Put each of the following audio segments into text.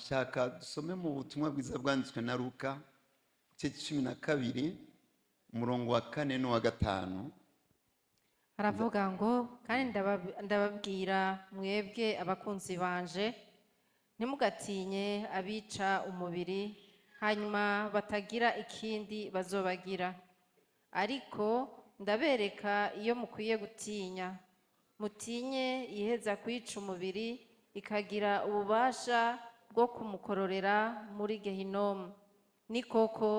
Shaka dusome mu butumwa bwiza bwanditswe na Luka, igice 12, umurongo wa 4 n'uwa 5. Aravuga ngo: "Kandi ndababwira mwebwe abakunzi banje, ntimugatinye abica umubiri, hanyuma batagira ikindi bazobagira. Ariko ndabereka iyo mukwiye gutinya: mutinye iheza kwica umubiri, ikagira ububasha bwo kumukororera muri Gehinomu. Ni koko,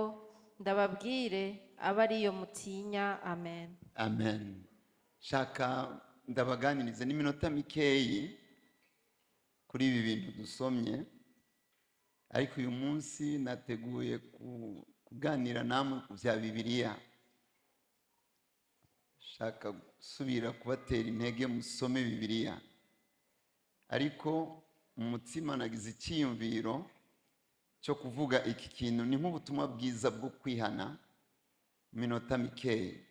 ndababwire, abe ariyo mutinya. Amen." Amen. Shaka ndabaganirize n'iminota mikeyi kuri ibi bintu dusomye, ariko uyu munsi nateguye kuganira namwe ku bya Bibiliya. Shaka gusubira kubatera intege musome Bibiliya, ariko mu mutima nagize icyiyumviro cyo kuvuga iki kintu, ni nk'ubutumwa bwiza bwo kwihana mu minota mikeyi.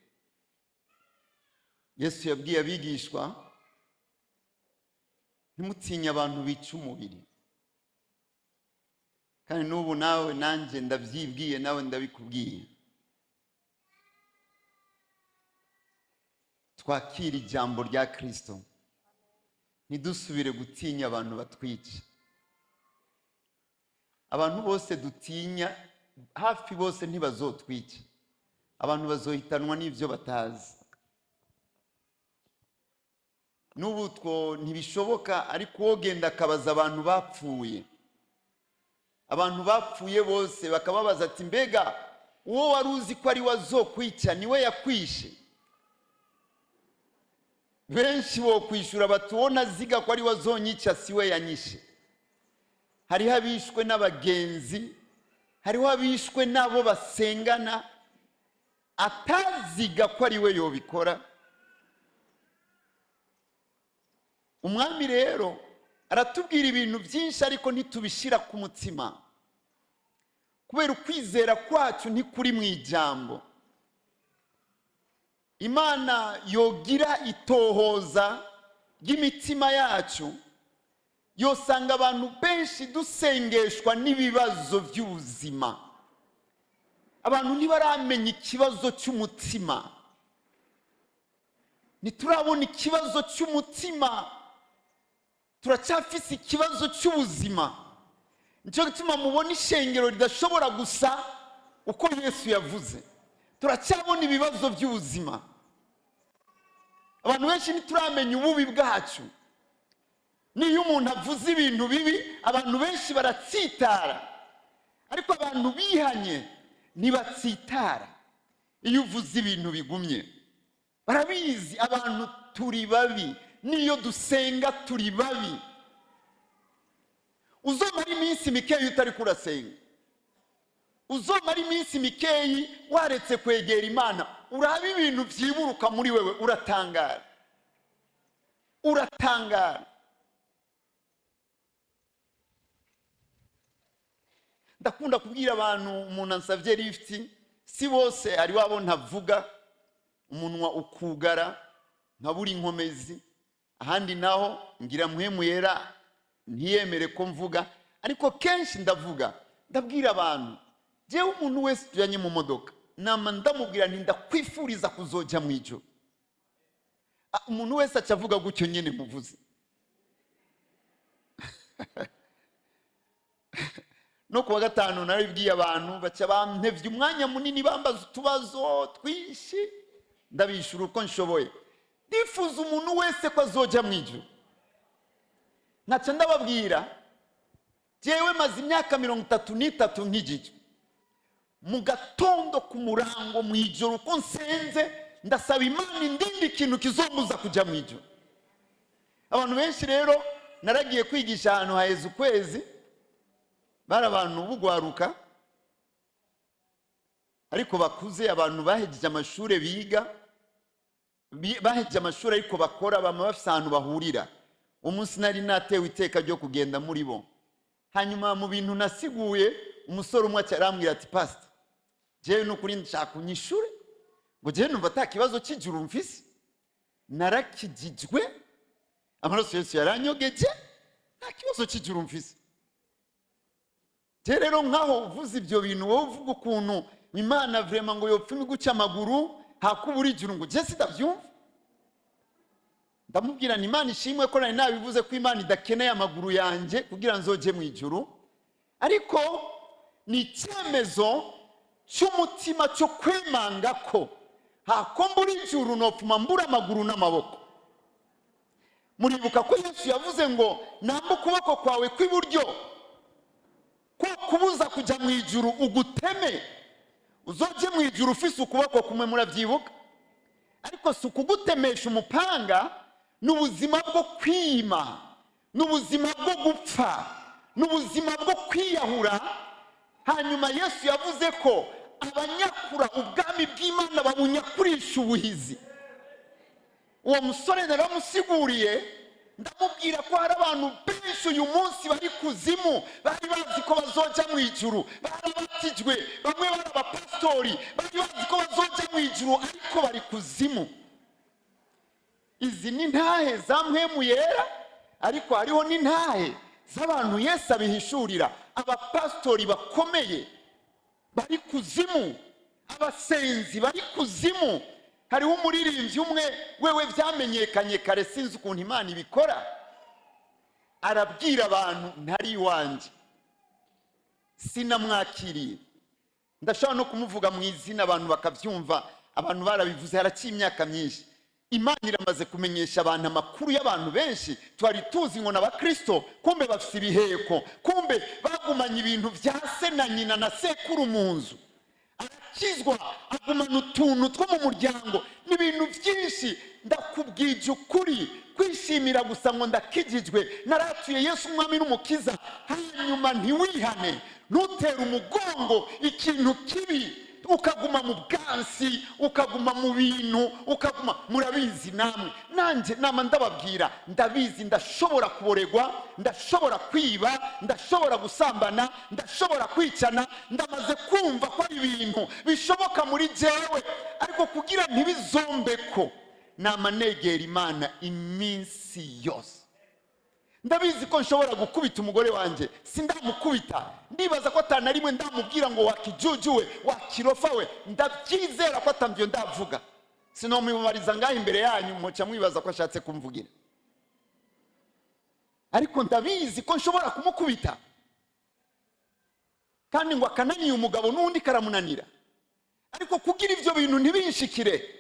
Yesu yabwiye abigishwa: "Ntimutinye abantu bica umubiri." Kandi n'ubu nawe nanjye ndabyibwiye, nawe ndabikubwiye. Twakire ijambo rya Kristo, ntidusubire gutinya abantu batwica. Abantu bose dutinya, hafi bose ntibazotwica. Abantu bazohitanwa n'ibyo batazi. N'ubu two ntibishoboka, ariko wogenda akabaza abantu bapfuye, abantu bapfuye bose bakababaza ati: "Mbega uwo wari uzi ko ari we azokwica niwe yakwishe?" Benshi bo kwishyura bati: "Uwo naziga ko ari we azonyica si we yanyishe." Hariho abishwe n'abagenzi, hariho abishwe n'abo basengana, ataziga ko ari we yobikora. Umwami rero aratubwira ibintu byinshi, ariko ntitubishyira ku mutima, kubera ukwizera kwacu ntikuri mu ijambo. Imana yogira itohoza ry'imitima yacu, yosanga abantu benshi dusengeshwa n'ibibazo by'ubuzima. Abantu ntibaramenya ikibazo cy'umutima, ntiturabona ikibazo cy'umutima, turacyafise ikibazo cy'ubuzima. Nicyo gituma mubona ishengero ridashobora gusa uko Yesu yavuze. Turacyabona ibibazo by'ubuzima. Abantu benshi ntituramenya ububi bwacu. Niyo umuntu avuze ibintu bibi, abantu benshi baratsitara, ariko abantu bihanye ntibatsitara. Iyo uvuze ibintu bigumye, barabizi. Abantu turi babi, niyo dusenga turi babi. Uzomara iminsi mikeyi utari kurasenga, uzomara iminsi mikeyi waretse kwegera Imana, uraba ibintu byiburuka muri wewe, uratangara, uratangara. Ndakunda kubwira abantu, umuntu ansabye lifuti, si bose, hari wabo ntavuga, umunwa ukugara nkabura inkomezi, ahandi naho ngira Mpwemu Yera ntiyemere ko mvuga, ariko kenshi ndavuga. Ndabwira abantu, jewe umuntu wese tujyanye mu modoka, nama ndamubwira nti: "Ndakwifuriza kuzojya mu ijuru." Umuntu wese aca avuga gutyo nyine muvuze. No kuwa gatanu narabibwiye abantu, baca bantevye umwanya munini, bambaza utubazo twinshi, ndabishura uko nshoboye. Ndifuza umuntu wese ko azojya mu ijuru. Nkaca ndababwira: jewe maze imyaka 33 nkijijwe. Mu gatondo, ku murango, mu ijoro, uko nsenze, ndasaba Imana indindi ikintu kizombuza kujya mu ijoro. Abantu benshi rero, naragiye kwigisha ahantu haheze ukwezi, bari abantu bugwaruka ariko bakuze, abantu bahejeje amashuri, biga, bahejeje amashuri ariko bakora, bama bafise ahantu bahurira. Umunsi nari natewe iteka ryo kugenda muri bo. Hanyuma mu bintu nasiguye, umusore umwe arambwira ati: "Pasita, jewe nukuri nshaka unyishure ngo jewe numva ata kibazo cy'ijuru mfise, narakijijwe, amaraso Yesu yaranyogeje, nta kibazo cy'ijuru mfise." Je rero nkaho uvuze ibyo bintu, wowe uvuga ukuntu Imana vraiment ngo yopfa imiguca amaguru hakubura ijuru, ngo je sidabyumva. Ndamubwira nti Imana ishimwe ko nari nabivuze ko Imana idakeneye amaguru yanjye kugira nzoje mu ijuru, ariko ni icyemezo cy'umutima cyo kwemanga ko hako mbura ijuru nopfuma mbura amaguru n'amaboko. Muribuka ko Yesu yavuze ngo namba ukuboko kwawe kw'iburyo ko kubuza kujya mu ijuru uguteme, uzoje mu ijuru ufise ukuboko kumwe. Murabyibuka? Ariko si ukugutemesha umupanga, ni ubuzima bwo kwima, ni ubuzima bwo gupfa, ni ubuzima bwo kwiyahura. Hanyuma Yesu yavuze ko abanyakura ubwami bw'Imana babunyakurisha ubuhizi. Uwo musore naramusiguriye, ndamubwira ko hari abantu benshi uyu munsi bari kuzimu, bari bazi ko bazoja mu ijuru, barabatijwe, bamwe bari abapasitori, bari bazi ko bazoja mu ijuru, ariko bari kuzimu. Izi ni ntahe za Mpwemu Yera, ariko hariho n'intahe z'abantu Yesu abihishurira. Abapasitori bakomeye bari kuzimu, abasenzi bari kuzimu. Hariho umuririmbyi umwe wewe byamenyekanye kare, sinzi ukuntu Imana ibikora, arabwira abantu ntari iwanjye, sinamwakiriye. Ndashobora no kumuvuga mu izina abantu bakabyumva, abantu barabivuze, haraciye imyaka myinshi. Imana iramaze kumenyesha abantu amakuru y'abantu benshi twari tuzi ngo ni abakristo, kumbe bafite ibiheko, kumbe bagumanye ibintu bya se na nyina na sekuru mu nzu. Arakizwa, agumana utuntu two mu muryango n'ibintu byinshi. Ndakubwije ukuri, kwishimira gusa ngo ndakijijwe, naratuye Yesu Umwami n'Umukiza, hanyuma ntiwihane, ntutere umugongo ikintu kibi, ukaguma mu bwansi, ukaguma mu bintu, ukaguma. Murabizi namwe, nanjye nama ndababwira, ndabizi, ndashobora kuboregwa, ndashobora kwiba, ndashobora gusambana, ndashobora kwicana. Ndamaze kumva ko ari ibintu bishoboka muri jewe, ariko kugira ntibizombe ko nama negera Imana iminsi yose. Ndabizi ko nshobora gukubita umugore wanjye, sindamukubita, ndibaza ko atana rimwe ndamubwira ngo wakijujuwe, wakirofa we. Ndabyizera ko atamvyo ndavuga. Sinomubariza ngaho imbere yanyu, muca mwibaza ko ashatse kumvugira, ariko ndabizi ko nshobora kumukubita. Kandi ngo akananiye umugabo n'undi karamunanira. Ariko kugira ibyo bintu ntibinshikire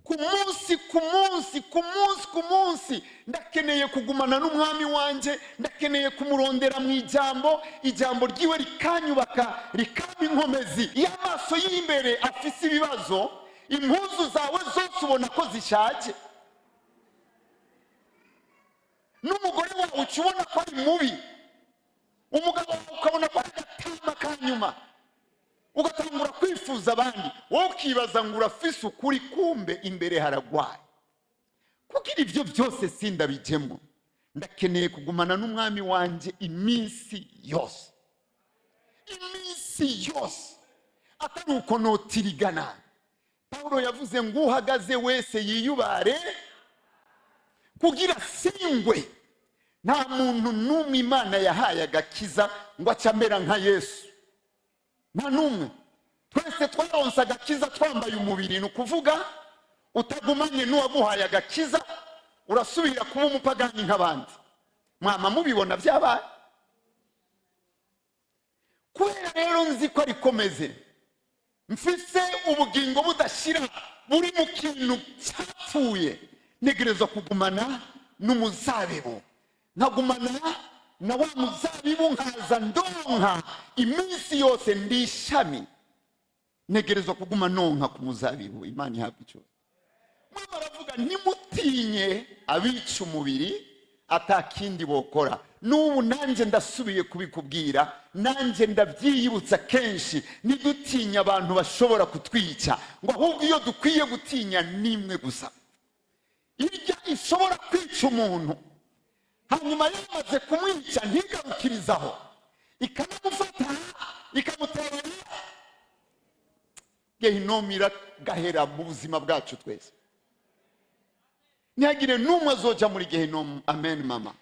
ku munsi ku munsi ku munsi ku munsi, ndakeneye kugumana n'Umwami wanjye, ndakeneye kumurondera mu ijambo, ijambo ryiwe rikanyubaka, rikampa inkomezi. Iyo amaso y'imbere afise ibibazo, impuzu zawe zose ubona ko zishaje, n'umugore wawe uca ubona ko ari mubi, umugabo wawe ukabona ko ari agatama ka nyuma, ugatangura kwifuza abandi, wowe ukibaza ngo urafise ukuri, kumbe imbere haragwaye. Kugira ibyo byose sindabijemo, ndakeneye kugumana n'Umwami wanjye iminsi yose, iminsi yose, atari uko notirigana. Pawulo yavuze ngo uhagaze wese yiyubare kugira singwe. Nta muntu n'umwe Imana yahaye agakiza ngo ace amera nka Yesu, nta n'umwe. Twese twaronse agakiza twambaye umubiri, ni ukuvuga utagumanye n'uwaguhaye agakiza urasubira kuba umupagani nk'abandi. Mwama mubibona byabaye. Kubera rero nzi ko arikomeze, mfise ubugingo budashira buri mu kintu cyapfuye, ntegerezwa kugumana n'umuzabibu, nkagumana na wa muzabibu, nkaza ndonka iminsi yose. Ndi ishami, ntegerezwa kuguma nonka ku muzabibu. Imana ihabwa icyubahiro. Mwaba aravuga ntimutinye abica umubiri atakindi bokora. N'ubu nanjye ndasubiye kubikubwira, nanjye ndabyiyibutsa kenshi, ntidutinye abantu bashobora kutwica, ngo ahubwo iyo dukwiye gutinya nimwe gusa, irya ishobora kwica umuntu, hanyuma yamaze kumwica ntigarukirizaho, ikanamufata ikamutera gehinomu, iragahera mu buzima bwacu twese. Ntihagire n'umwe azoja muri gehinomu. Amen mama,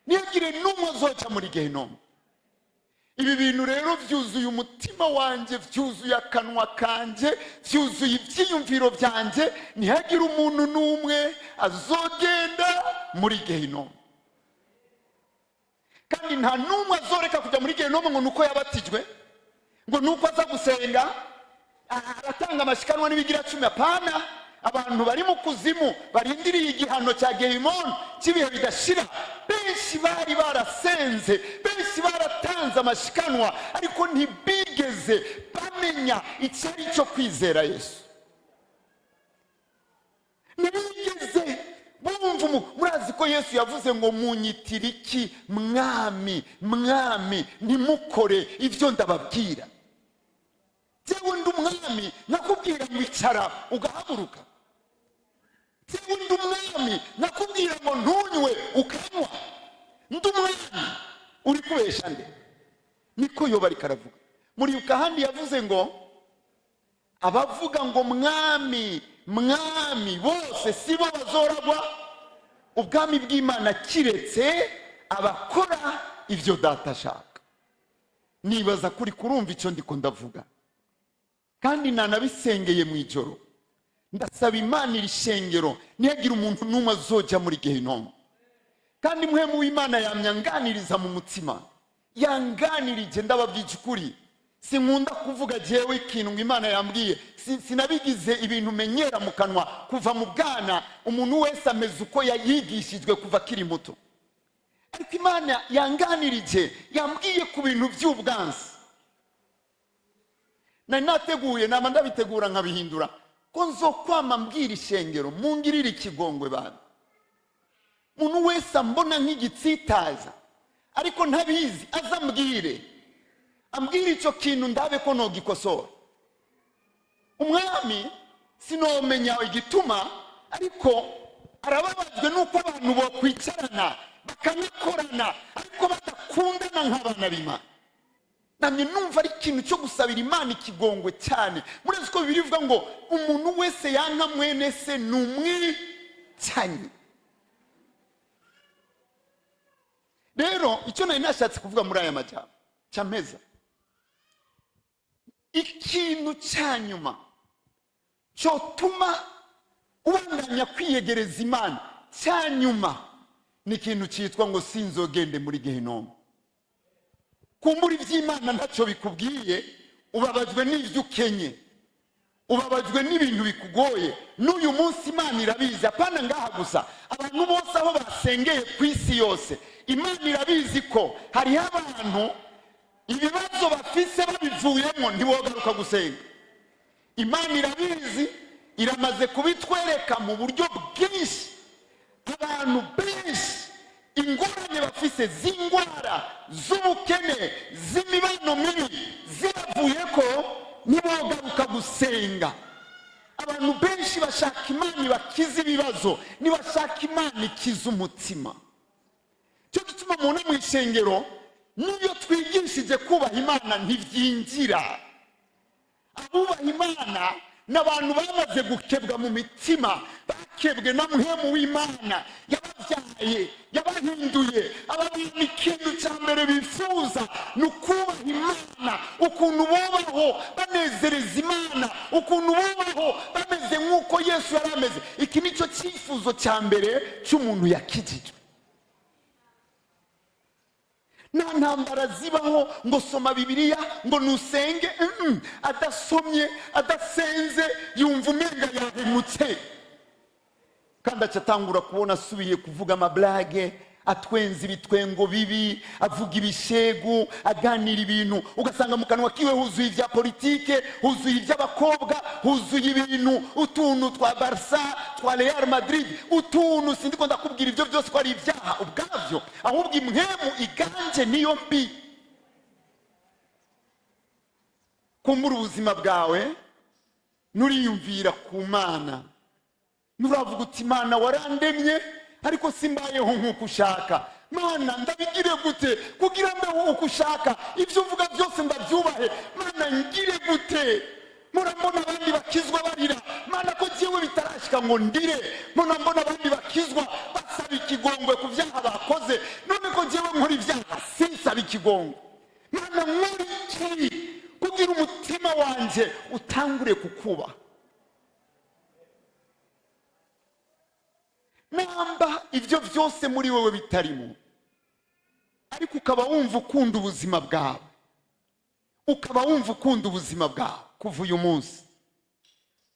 ntihagire n'umwe azoja muri gehinomu. Ibi bintu rero byuzuye umutima wanjye, byuzuye akanwa kanjye, byuzuye ibyiyumviro byanjye. Ntihagire umuntu n'umwe azogenda muri gehinomu, kandi nta n'umwe azoreka kujya muri gehinomu ngo ni uko yabatijwe, ngo ni uko aza gusenga, aratanga amashikanwa n'ibigira cumi. Apana, abantu bari mu kuzimu barindiriye igihano cya gehinomu cy'ibihe bidashira, benshi bari barasenze, benshi baratanze amashikanwa, ariko ntibigeze bamenya icyo ari cyo kwizera Yesu. Ntibigeze bumva. Murazi ko Yesu yavuze ngo: "Munyitira iki mwami, mwami, ntimukore ibyo ndababwira? Jyewe ndi umwami, nakubwira ngo icara ugahaguruka. Jyewe ndi umwami, nakubwira ngo ntunywe ukanywa. Ndi umwami, uri kubesha nde?" Niko yoba ariko aravuga. Muribuka ahandi yavuze ngo: "Abavuga ngo mwami, mwami bose si bo bazoragwa ubwami bw'Imana, kiretse abakora ibyo Data ashaka." Nibaza kuri kurumva icyo ndiko ndavuga, kandi nanabisengeye mu ijoro, ndasaba Imana iri shengero ntihagire umuntu n'umwe azojya muri gehinomu. Kandi Mpwemu w'Imana yamyanganiriza mu mutima, yanganirije. Ndababwije ukuri, sinkunda kuvuga jewe ikintu ngo Imana yambwiye. Sinabigize ibintu menyera mu kanwa kuva mu bwana. Umuntu wese ameze uko yayigishijwe kuva akiri muto, ariko Imana yanganirije, yambwiye ku bintu by'ubwansi. Nari nateguye, nama ndabitegura nkabihindura, ko nzokwama mbwira ishengero: "Mungirire ikigongwe bantu." Umuntu wese ambona nk'igitsitaza ariko ntabizi, aza ambwire, ambwire icyo kintu, ndabe ko nogikosora. Umwami sinomenya igituma, ariko arababajwe n'uko abantu bokwicarana bakanakorana ariko badakundana nk'abana b'Imana. Namye numva ari ikintu cyo gusabira Imana ikigongwe cyane. Murazi ko Bibiliya ivuga ngo umuntu wese yanka mwene se ni umwicanyi. Rero icyo nari nashatse kuvuga muri aya majyambere cyameza, ikintu cya nyuma cyotuma ubandanya kwiyegereza Imana, cya nyuma ni ikintu cyitwa ngo sinzogende muri gehinomu. Kumbura iby'Imana ntacyo bikubwiye, ubabajwe n'ibyo ukenye, ubabajwe n'ibintu bikugoye n'uyu munsi. Imana irabizi, apana ngaha gusa, abantu bose aho basengeye ku isi yose, Imana irabizi ko hariho abantu ibibazo bafise babivuyemo ntibogaruka gusenga. Imana irabizi, iramaze kubitwereka mu buryo bwinshi. Abantu benshi ingorane bafise z'indwara, z'ubukene, z'imibano mibi, zibavuye ko ntibogaruka gusenga. Abantu benshi bashaka Imana ibakiza ibibazo, ntibashaka Imana ikiza umutima. Cyo gituma umuntu mu ishengero, n'iyo twigishije kubaha Imana, ntibyinjira. Abubaha Imana ni abantu bamaze gukebwa mu mitima, bakebwe na Mpwemu w'Imana yababyaye, yabahinduye. Abantu ikintu cya mbere bifuza ni ukubaha Imana, ukuntu bubaho banezereza Imana, ukuntu bubaho bameze nk'uko Yesu yari ameze. Iki ni cyo cyifuzo cya mbere cy'umuntu yakijijwe. Nta ntambara zibaho ngo soma Bibiliya, ngo nusenge. Adasomye, adasenze, yumva umenga yahemutse, kandi aca atangura kubona asubiye kuvuga amablage, atwenza ibitwengo bibi, avuga ibishegu, aganira ibintu, ugasanga mu kanwa kiwe huzuye ibya politike, huzuye iby'abakobwa, huzuye ibintu, utuntu twa Barca, twa Real Madrid, utuntu. Sindiko ndakubwira ibyo byose ko ari ibyaha ubwabyo, ahubwo impwemu iganje niyo mbi. Kumbura ubuzima bwawe, nuriyumvira ku Mana, nuravuga uti: "Imana, warandemye, ariko simbayeho nk'uko ushaka. Mana, ndabigire gute kugira mbeho uko ushaka? Ibyo uvuga byose ndabyubahe. Mana, ngire gute? Murambona abandi bakizwa barira, Mana, ko jyewe bitarashika ngo ndire. Mbona abandi bakizwa basaba ikigongwe ku byaha bakoze, none ko jyewe nkora ibyaha sinsaba ikigongwe?" Mana, nkora iki kugira umutima wanjye utangure kukubaha? Namba ibyo byose muri wowe bitarimo, ariko ukaba wumva ukunda ubuzima bwawe, ukaba wumva ukunda ubuzima bwawe, kuva uyu munsi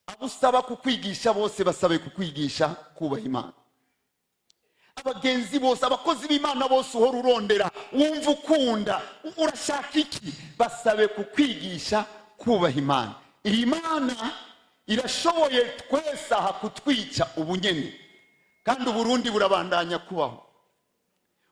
abo usaba kukwigisha bose basabe kukwigisha kubaha Imana. Abagenzi bose, abakozi b'Imana bose uhora urondera, wumva ukunda, urashaka iki, basabe kukwigisha kubaha Imana. Iyi Mana irashoboye twese aha kutwica ubunyene, kandi Uburundi burabandanya kubaho.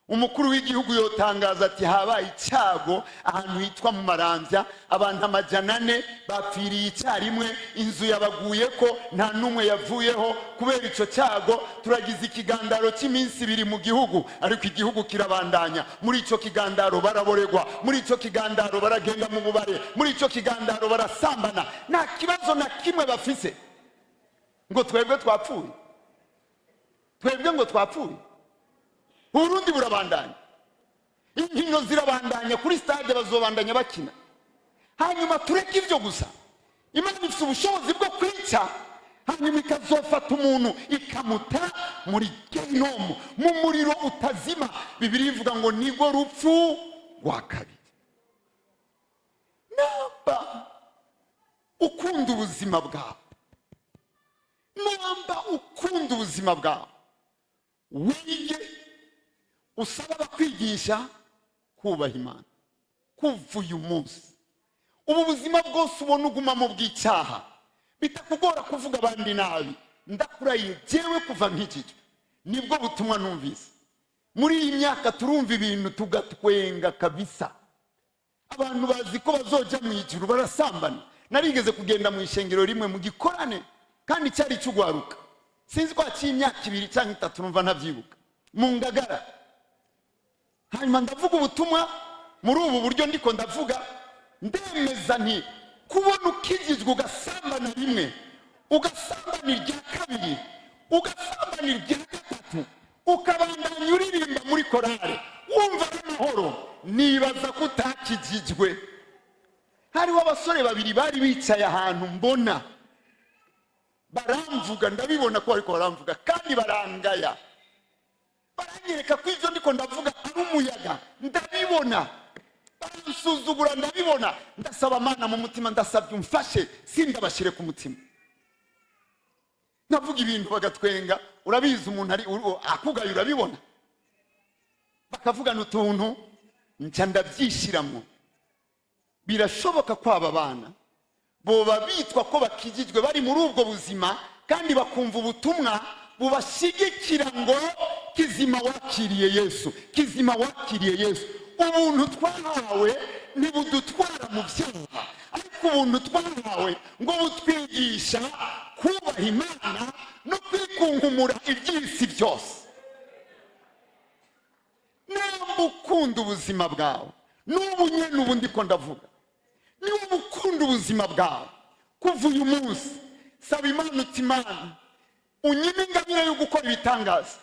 Umukuru w'igihugu yotangaza ati habaye icyago ahantu hitwa mu Maramvya, abantu 400 bapfiriye icyarimwe, inzu yabaguye ko nta n'umwe yavuyeho kubera ico cyago. Turagize ikigandaro cy'iminsi 2 mu gihugu, ariko igihugu kirabandanya. Muri ico kigandaro baraboregwa, muri ico kigandaro baragenda mu bubare, muri ico kigandaro barasambana, nta kibazo na kimwe bafise. Ngo twebwe twapfuye, twebwe ngo twapfuye. Uburundi burabandanya, inkino zirabandanya, kuri stade bazobandanya bakina. Hanyuma tureke ivyo gusa, Imana ifite ubushobozi bwo kwica, hanyuma ikazofata umuntu ikamuta muri gehinomu, mu muriro utazima. Bibiliya ivuga ngo nirwo rupfu rwa kabiri. Namba ukunda ubuzima bwawe, namba ukunda ubuzima bwawe, wige usaba abakwigisha kubaha Imana. Kuva uyu munsi, ubu buzima bwose ubona uguma mu bw'icyaha, bitakugora kuvuga abandi nabi, ndakurahiye jewe kuva nk'ikicyo nibwo butumwa numvise. Muri iyi myaka turumva ibintu tugatwenga kabisa. Abantu bazi ko bazoja mu ijuru barasambana. Narigeze kugenda mu ishengero rimwe mu gikorane, kandi cyari cy'ugwaruka, sinzi ko haciye imyaka 2 cyangwa 3, numva ntavyibuka, mu Ngagara. Hanyuma ndavuga ubutumwa muri ubu buryo ndiko ndavuga, ndemeza nti kubona ukijijwe ugasambana rimwe, ugasambana irya kabiri, ugasambana irya gatatu, ukabandanya uririmba muri korale wumva ari amahoro, nibaza ko utakijijwe. Hariho abasore babiri bari bicaye ahantu mbona baramvuga, ndabibona ko bariko baramvuga kandi barangaya, baranyereka ko ivyo ndiko ndavuga ari umuyaga, ndabibona, baransuzugura, ndabibona. Ndasaba Mana mu mutima, ndasabye umfashe sindabashire ku mutima. Navuga ibintu bagatwenga, urabizi umuntu ari akugaye urabibona, bakavugana utuntu nca ndabyishiramwo. Birashoboka ko aba bana boba bitwa ko bakijijwe bari muri ubwo buzima, kandi bakumva ubutumwa bubashigikira ngo kizima wakiriye Yesu, kizima wakiriye Yesu. Ubuntu twahawe ntibudutwara mu byaha, ariko ubuntu twahawe ngo butwigisha kubaha Imana no kwikunkumura iby'isi byose. Namba ukunda ubuzima bwawe, n'ubu nyene ubu ndiko ndavuga, niba ukunda ubuzima bwawe, kuva uyu munsi saba Imana uti Imana unyime ingabire yo gukora ibitangaza,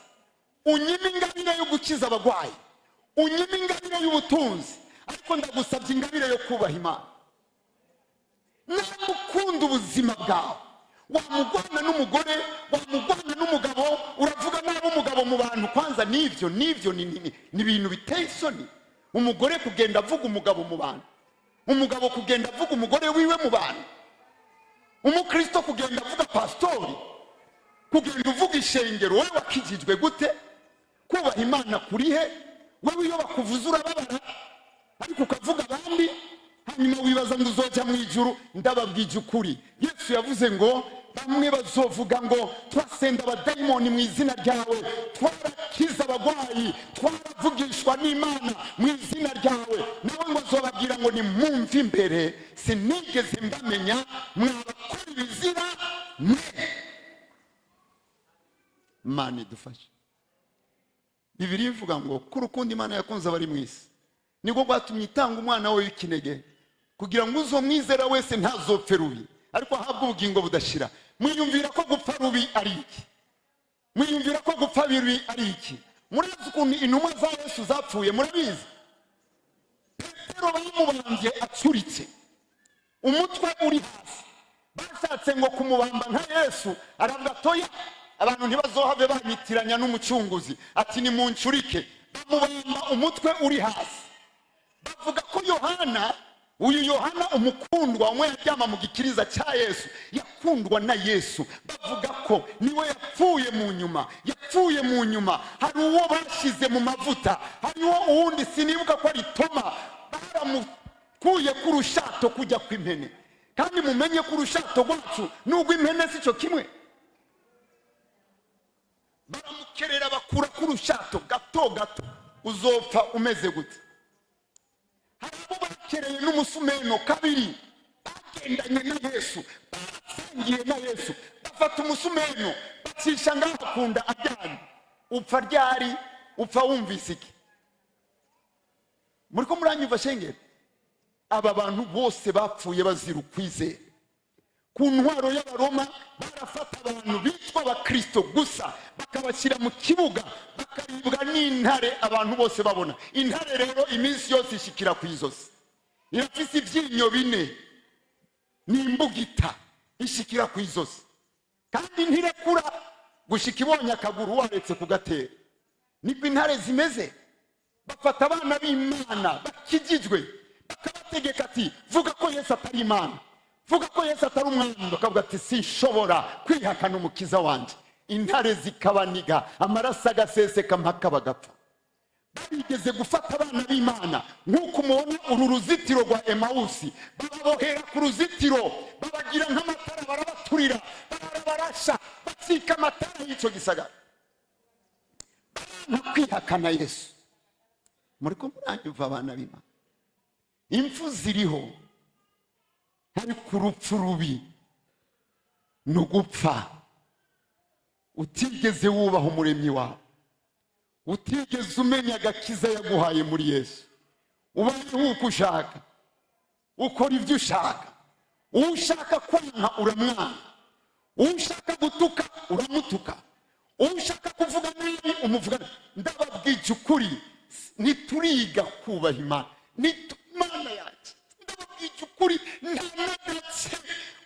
unyime ingabire yo gukiza abagwayi, unyime ingabire y'ubutunzi, ariko ndagusabye ingabire yo kubaha Imana. Namba ukunda ubuzima bwawe, wamugwana n'umugore, wamugwana n'umugabo, uravuga nabi umugabo mu bantu, kwanza nivyo nivyo ni ibintu biteye isoni. Umugore kugenda avuga umugabo mu bantu, umugabo kugenda avuga umugore wiwe mu bantu, umukristo kugenda avuga pastori, kugenda uvuga ishengero, wowe wakijijwe gute? Kubaha Imana kurihe? Wewe iyo bakuvuze urababara, ariko ukavuga abandi, hanyuma wibaza ngo uzoja mu ijuru. Ndababwije ukuri, Yesu yavuze ngo bamwe bazovuga ngo twasenda abadayimoni mu izina ryawe, twarakiza abagwayi, twaravugishwa n'Imana mu izina ryawe. Nawe ngo azobabwira ngo nimwumve imbere, sinigeze mbamenya, mwabakora ibizira mwe. Imana idufashe. Bibiliya ivuga ngo ko urukundo Imana yakunze abari mu isi nibwo rwatumye itanga umwana we w'ikinege, kugira ngo uzomwizera wese ntazopfe rubi, ariko ahabwe ubugingo budashira. Mwiyumvira ko gupfa rubi ari iki? Mwiyumvira ko gupfa bibi ari iki? Murazi ukuntu intumwa za Yesu zapfuye? Murabizi. Petero bamubambye acuritse, umutwe uri hasi. Bashatse ngo kumubamba nka Yesu, aravuga: "Toya, abantu ntibazohave banyitiranya n'Umucunguzi." Ati: "Nimuncurike." Bamubamba umutwe uri hasi. Bavuga ko Yohana, uyu Yohana umukundwa, umwe yaryama mu gikiriza cya Yesu, yakundwa na Yesu, bavuga ko niwe yapfuye mu nyuma. Yapfuye mu nyuma. Hari uwo bashyize mu mavuta, hariho uwundi sinibuka ko ari Toma, baramukuye ku rushato kujya kw'impene. Kandi mumenye ko urushato rwacu n'urw'impene si cyo kimwe. Baramukerera, bakura ku rushato gato gato. Uzopfa umeze gute? Hari abo bakereye n'umusumeno kabiri, bagendanye na Yesu, basangiye na Yesu, bafata umusumeno bacisha ngaho akunda aryamye. Upfa ryari? Upfa wumvise iki? Muri ko muranyumva shengero? Aba bantu bose bapfuye bazira ukwizera. Ku ntwaro y'Abaroma barafata abantu bitwa Abakristo gusa, bakabashyira mu kibuga, bakaribwa n'intare, abantu bose babona. Intare rero iminsi yose ishikira ku izosi, irafise ivyinyo bine n'imbugita, ishikira ku izosi kandi ntirekura gushika ibonye akaguru waretse kugatera. Niko intare zimeze. Bafata abana b'Imana bakijijwe, bakabategeka ati: "Vuga ko Yesu atari Imana, vuga ko Yesu atari Umwami." Bakavuga ati: "Sinshobora kwihakana Umukiza wanjye." Intare zikabaniga, amaraso agaseseka mpaka bagapfa. Barigeze gufata abana b'Imana nk'uko mubona uru ruzitiro rwa Emawusi, bababohera ku ruzitiro, babagira nk'amatara, barabaturira, barasha, batsika amatara y'icyo gisagara, baranga kwihakana Yesu. Muri ko muranyumva, abana b'Imana? Impfu ziriho, ariko urupfu rubi ni ugupfa utigeze wubaha Umuremyi wawe, utigeze umenya agakiza yaguhaye muri Yesu. Ubayeho uko ushaka, ukora ibyo ushaka, uwo ushaka kwanka uramwanga, uwo ushaka gutuka uramutuka, uwo ushaka kuvuga nabi umuvuga. Ndababwije ukuri, ntituriga kubaha Imana. Imana yanjye, ndababwije ukuri, nta n'agace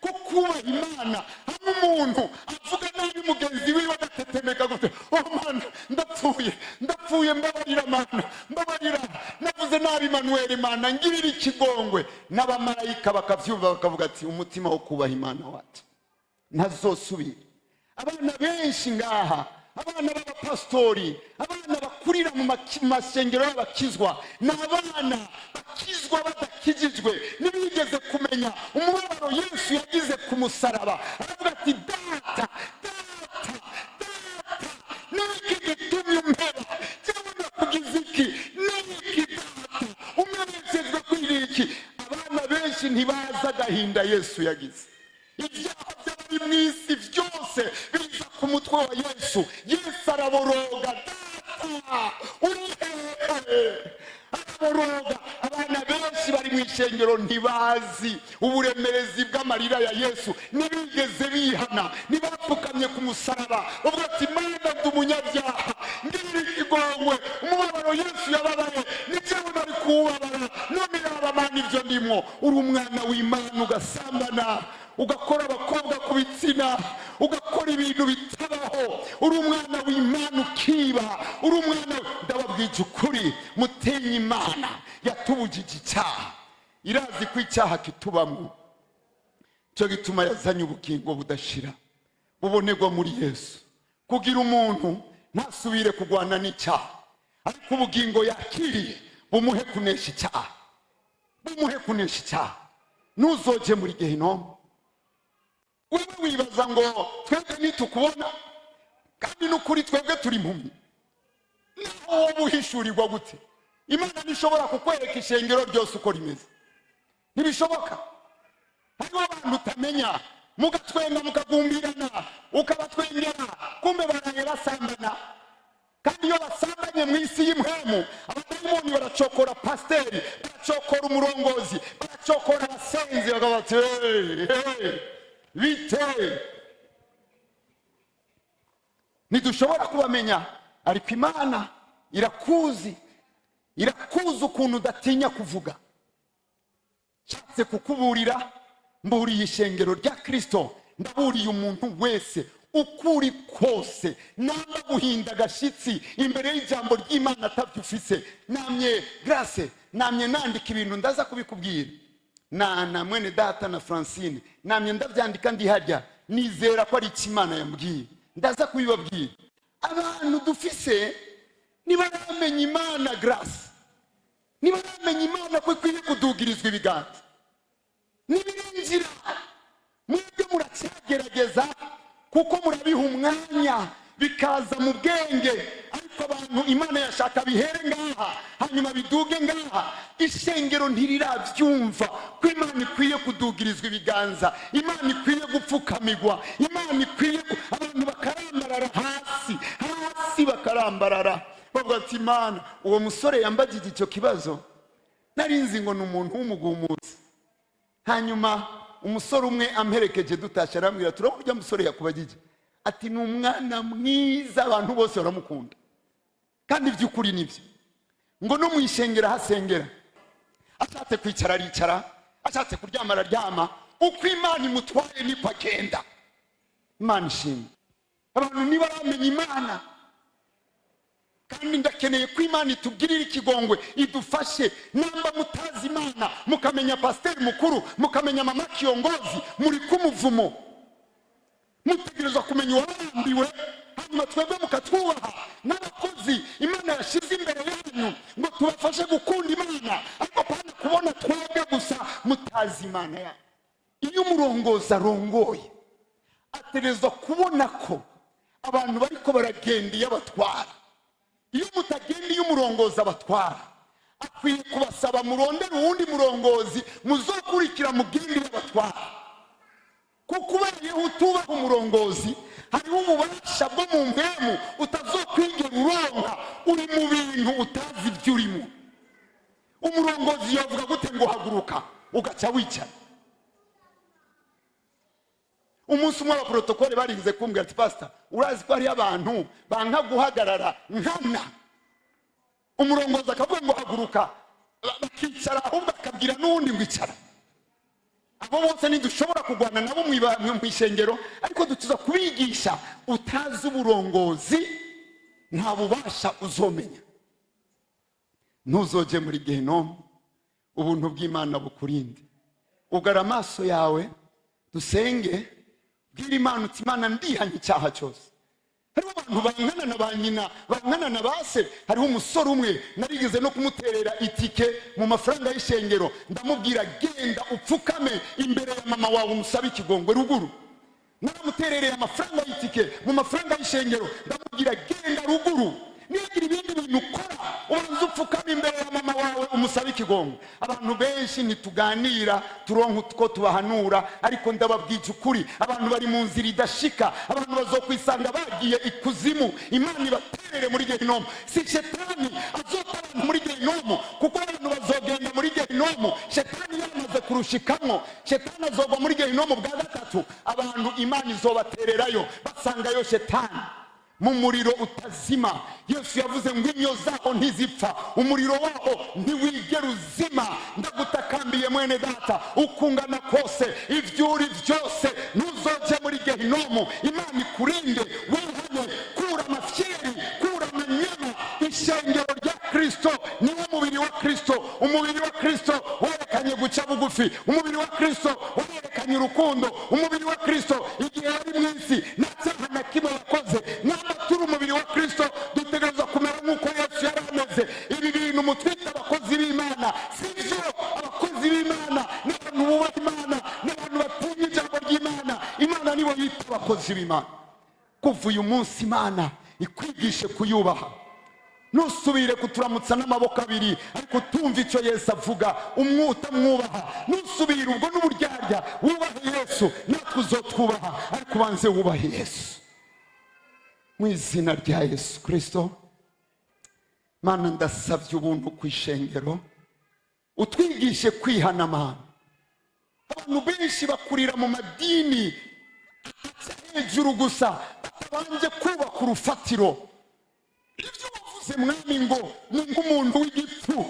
ko kubaha Imana. Hamwe umuntu avuga nabi mugenzi wiwe agatetemeka gute: "Oh Mana, ndapfuye, ndapfuye, mbabarira Mana, mbabarira, navuze nabi Manuel, Mana ngirira ikigongwe." N'abamarayika bakavyumva, bakavuga ati: "Umutima wo kubaha Imana wacu ntazosubira." Abana benshi ngaha, abana b'abapasitori, abana bakurira mu masengero y'abakizwa, ni abana bakizwa badakijijwe. Ntibigeze kumenya umubabaro Yesu yagize ku musaraba. Aravuga ati: "Data, Data, Data, niki gitumye umpeba? Cyangwa nakugize iki? Niki Data umenyeshejwe kuri iki?" Abana benshi ntibazi agahinda Yesu yagize. Ibyaha by'abari mu isi byose biza ku mutwe wa Yesu. Yesu araboroga: "Data, uri hehe?" Araboroga. Abana benshi bari mu ishengero ntibazi uburemerezi bw'amarira ya Yesu. Ntibigeze bihana, ntibapfukamye ku musaraba bavuga ati: "Mana, ndi umunyabyaha, ngirira ikigongwe. Umubabaro Yesu yababaye ni jyewe nari kuwubabara, none yaba Mana ibyo ndimo." Uri umwana w'Imana ugasambana, ugakora abakobwa ku bitsina, ugakora ibintu bitabaho. Uri umwana w'Imana ukiba. Uri umwana. Ndababwije ukuri, mutinye Imana yatubujije icyaha. Irazi ko icyaha kitubamo, cyo gituma yazanye ubugingo budashira bubonerwa muri Yesu, kugira umuntu ntasubire kurwana n'icyaha, ariko ubugingo yakiriye bumuhe kunesha icyaha, bumuhe kunesha icyaha. Ntuzoje muri gehinomu. Wewe wibaza ngo twebwe nitukubona, kandi n'ukuri twebwe turi impumyi. Naho wowe uhishurirwa gute, Imana ntishobora kukwereka ishengero ryose uko rimeze, ntibishoboka. Hariho abantu utamenya, mugatwenga, mukagumbirana, ukabatwengera, kumbe baraye basambana. Kandi iyo basambanye mu isi y'impwemu, abadayimoni baracokora pasiteri, baracokora umurongozi, baracokora abasenzi, bakavuga bati: "Hey, hey, bite?" Ntidushobora kubamenya, ariko Imana irakuzi. Irakuzi ukuntu udatinya kuvuga. Nshatse kukuburira, mburiye ishengero rya Kirisito, ndaburiye umuntu wese ukuri kose namba guhinda agashyitsi imbere y'ijambo ry'Imana atabyo ufise. Namye Grace, namye nandika ibintu, ndaza kubikubwira na mwene data na Francine. Namye ndabyandika ndi harya, nizera ko ari icyo Imana yambwiye, ndaza kubibabwira. Abantu dufise nibaramenya Imana, Grace, nibaramenya Imana ko ikwiye kudugirizwa ibiganza, nibirinjira mwebwe muracyagerageza, kuko murabiha umwanya bikaza mu bwenge. Ariko abantu Imana yashaka bihere ngaha, hanyuma biduge ngaha. Ishengero ntirirabyumva ko Imana ikwiye kudugirizwa ibiganza, Imana ikwiye gupfukamigwa, Imana ikwiye abantu bakarambarara hasi hasi, bakarambarara bavuga ati: "Imana." Uwo musore yambagije icyo kibazo, narinzi ngo ni umuntu w'umugumutsi. Hanyuma umusore umwe amperekeje dutashye arambwira: "Turabona ujya musore yakubagije." Ati: "Ni umwana mwiza, abantu bose baramukunda." Kandi by'ukuri nibyo, ngo no mu ishengero ahasengera, ashatse kwicara aricara, ashatse kuryama araryama, uko Imana imutwaye niko agenda. Imana ishimwe. Abantu ntibaramenya Imana, kandi ndakeneye ko Imana itugirira ikigongwe, idufashe. Namba mutazi Imana, mukamenya pasiteri mukuru, mukamenya mama kiongozi, muri kumuvumo. Mutegerezwa kumenya uwarambiwe, hanyuma twebwe mukatwubaha n'abakozi Imana yashyize imbere yanyu ngo tubafashe gukunda Imana. Ariko pana kubona twebwe gusa mutazi Imana yanyu. Iyo umurongozi arongoye, ategerezwa kubona ko abantu bariko baragenda iyo abatwara. Iyo mutagenda iyo umurongozi abatwara, akwiye kubasaba murondere uwundi murongozi muzokurikira mugende iyo abatwara. Kuko ubayeho utubaha umurongozi, hariho ububasha bwo mu mpemu utazokwigera uronka. Uri mu bintu utazi ibyo urimo. Umurongozi yavuga gute ngo haguruka, ugaca wicara? Umunsi umwe abaprotokole barigize kumbwira ati: "Pasita, urazi ko hariyo abantu banka guhagarara nkana? Umurongozi akavuga ngo haguruka, bakicara, ahubwo akabwira n'uwundi ngo icara." Abo bose ntidushobora kurwana nabo mu ishengero, ariko dutuza kubigisha. Utazi uburongozi nta bubasha uzomenya, ntuzoge muri gehinomu. Ubuntu bw'Imana bukurinde. Ugara amaso yawe, dusenge. Bwira Imana uti: "Imana, ndihanye icyaha cyose." Hariho abantu bangana na ba nyina, bangana na ba se. Hariho umusore umwe narigeze no kumuterera itike mu mafaranga y'ishengero, ndamubwira: "Genda upfukame imbere ya mama wawe, umusabe ikigongwe ruguru." Naramuterereye amafaranga y'itike mu mafaranga y'ishengero, ndamubwira: "Genda ruguru, niyagira ibindi bintu ukora, ubanza upfukame imbere ya mama wawe, umusabe ikigongwe." Abantu benshi ntituganira, turonka utwo tubahanura, ariko ndababwije ukuri, abantu bari mu nzira idashika. Abantu bazokwisanga bagiye ikuzimu, Imana ibaterere muri gehinomu. Si shetani azota abantu muri gehinomu, kuko abantu bazogenda muri gehinomu shetani yamaze kurushikamwo. Shetani azogwa muri gehinomu bwa gatatu, abantu Imana izobatererayo, basangayo shetani mu muriro utazima. Yesu yavuze ngo inyo zaho ntizipfa, umuriro waho ntiwigera uzima. Ndagutakambiye mwene data, ukungana kose, ibyo uri byose, ntuzoje muri gehinomu. Imana ikurinde. Wihane, kura amafyeri, kura amanyama. Ishengero rya Kristo niwo mubiri wa Kristo. Umubiri wa Kristo werekanye guca bugufi, umubiri wa Kristo werekanye urukundo. Umubiri wa Kristo igihe yari mu isi nta cyaha na kimwe yakoze. Namba turi umubiri wa Kristo, dutegerezwa kumera nk'uko Yesu yari ameze. Ibi bintu mutwita abakozi b'Imana si byo. Abakozi b'Imana ni abantu bubaha Imana, ni abantu batinya ijambo ry'Imana. Imana nibo yita abakozi b'Imana. Kuva uyu munsi, Imana ikwigishe kuyubaha. Ntusubire kuturamutsa n'amaboko abiri ariko utumva icyo Yesu avuga, utamwubaha. Ntusubire, ubwo n'uburyarya. Wubahe Yesu, natwe uzotwubaha, ariko ubanze wubahe Yesu. Mu izina rya Yesu Kirisito, Mana, ndasabye ubuntu ku ishengero, utwigishe kwihana. Mana, abantu benshi bakurira mu madini aca hejuru gusa, batabanje kubaka urufatiro. Ibyo wavuze Wavuze, Mwami, ngo ni nk'umuntu w'igipfu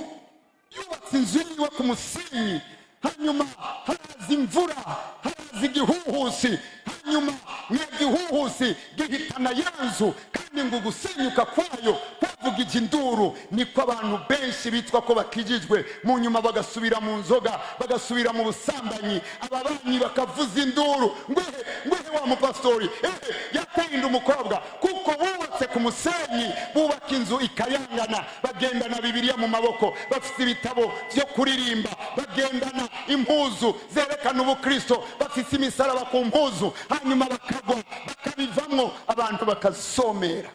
yubatse inzu yiwe ku musenyi, hanyuma haraza imvura, haraza igihuhusi, hanyuma nyagihuhusi gihitana ya nzu, kandi ngo ugusenyuka kwayo kwavugije induru. Niko abantu benshi bitwa ko bakijijwe, mu nyuma bagasubira mu nzoga, bagasubira mu busambanyi, ababanyi bakavuza induru ngo ehe, ngo ehe, wa mupasitori ehe yateye inda umukobwa, kuko bubatse ku musenyi, bubaka inzu ikayangana, bagendana Bibiliya mu maboko, bafite ibitabo byo kuririmba, bagendana impuzu zerekana ubukristo, bafite imisaraba ku mpuzu, hanyuma bakagwa, bakabivamwo, abantu bakasomera.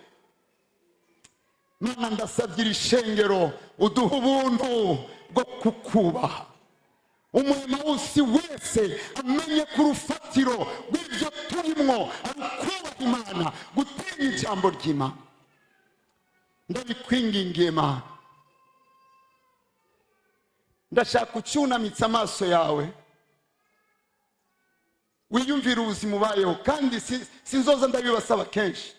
Mana, ndasabye iri shengero, uduhe ubuntu bwo kukubaha. Umwemawusi wese amenye ko urufatiro rw'ibyo turimwo ari ukubaha Imana, gutinya ijambo ry'Imana. Ndabikwingingiye, Mana. Ndashaka ucyunamitse amaso yawe, wiyumvire ubuzima ubayeho, kandi sinzoza ndabibasaba kenshi.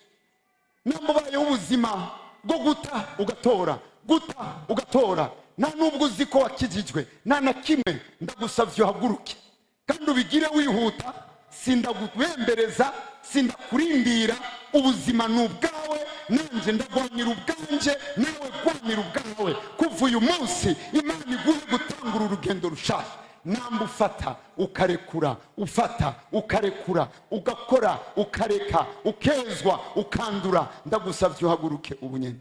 Namba ubayeho ubuzima bwo guta ugatora, guta ugatora, nta nubwo uzi ko wakijijwe, nta na kimwe, ndagusabye uhaguruke kandi ubigire wihuta. Sindagubembereza, sindakurindira. Ubuzima ni ubwawe, nanjye ndagwanira ubwanjye, nawe gwanira ubwawe. Kuva uyu munsi, Imana iguhe gutangura urugendo rushasha. Namba ufata ukarekura, ufata ukarekura, ugakora ukareka, ukezwa ukandura, ndagusabye uhaguruke ubu nyine.